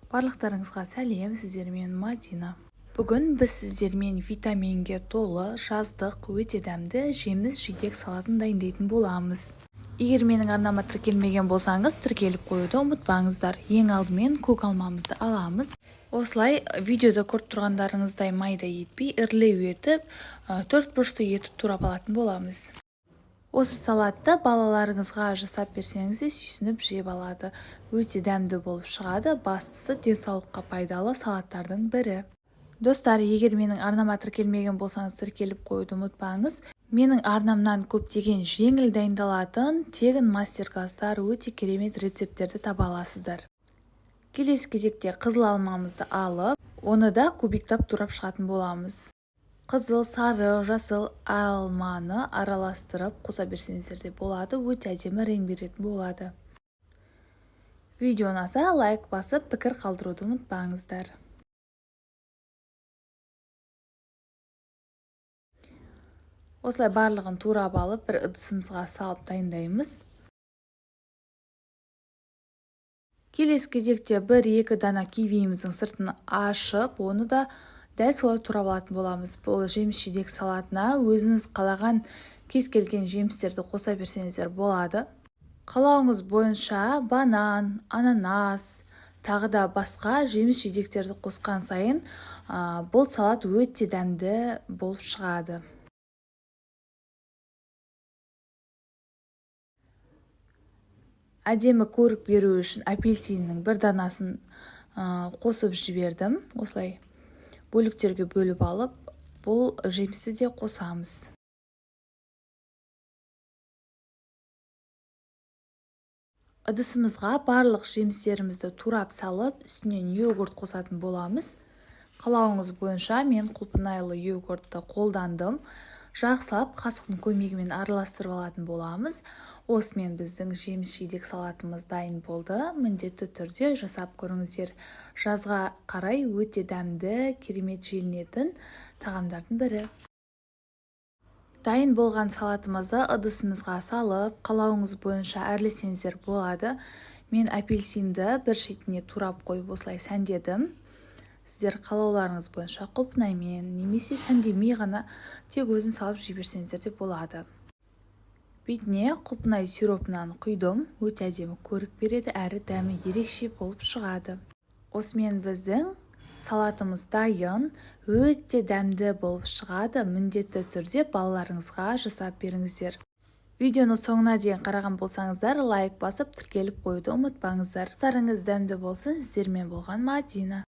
Барлықтарыңызға сәлем, сіздермен Мадина. Бүгін біз сіздермен витаминге толы, жаздық, өте дәмді жеміс-жидек салатын дайындайтын боламыз. Егер менің арнама тіркелмеген болсаңыз, тіркеліп қоюды ұмытпаңыздар. Ең алдымен көк алмамызды аламыз. Осылай видеода көріп тұрғандарыңыздай майда етпей, ірілеу етіп, төрт бұрышты етіп турап алатын боламыз. Осы салатты балаларыңызға жасап берсеңіз де сүйсініп жеп алады. Өте дәмді болып шығады, бастысы денсаулыққа пайдалы салаттардың бірі. Достар, егер менің арнама тіркелмеген болсаңыз, тіркеліп қоюды ұмытпаңыз. Менің арнамнан көптеген жеңіл дайындалатын тегін мастер-класстар, өте керемет рецепттерді таба аласыздар. Келесі кезекте қызыл алмамызды алып, оны да кубиктап турап шығатын боламыз. Қызыл, сары, жасыл алманы араластырып қоса берсеңіздер де болады, өте әдемі рең беретін болады. Видео ұнаса лайк басып, пікір қалдыруды ұмытпаңыздар. Осылай барлығын турап алып, бір ыдысымызға салып дайындаймыз. Келесі кезекте 1-2 дана кивиіміздің сыртын ашып, оны да дәл солай турап алатын боламыз. Бұл жеміс-жидек салатына өзіңіз қалаған кез келген жемістерді қоса берсеңіздер болады. Қалауыңыз бойынша банан, ананас, тағы да басқа жеміс-жидектерді қосқан сайын, бұл салат өте дәмді болып шығады. Әдемі көрік беру үшін апельсиннің бір данасын қосып жібердім. Осылай бөліктерге бөліп алып, бұл жемісті де қосамыз. Ыдысымызға барлық жемістерімізді турап салып, үстінен йогурт қосатын боламыз. Қалауыңыз бойынша мен құлпынайлы йогуртты қолдандым. Жақсылап қасықтың көмегімен араластырып алатын боламыз. Осымен біздің жеміс-жидек салатымыз дайын болды. Міндетті түрде жасап көріңіздер. Жазға қарай өте дәмді, керемет желінетін тағамдардың бірі. Дайын болған салатымызды ыдысымызға салып, қалауыңыз бойынша әрлесеңіздер болады. Мен апельсинді бір шетіне турап қойып осылай сәндедім. Сіздер қалауларыңыз бойынша құлпынаймен немесе сәндемей ғана тек өзін салып жіберсеңіздер де болады. Бетіне құлпынай сиропынан құйдым, өте әдемі көрік береді, әрі дәмі ерекше болып шығады. Осымен біздің салатымыз дайын, өте дәмді болып шығады. Міндетті түрде балаларыңызға жасап беріңіздер. Видеоны соңына дейін қараған болсаңыздар, лайк басып, тіркеліп қоюды ұмытпаңыздар. Астарыңыз дәмді болсын, сіздермен болған Мадина.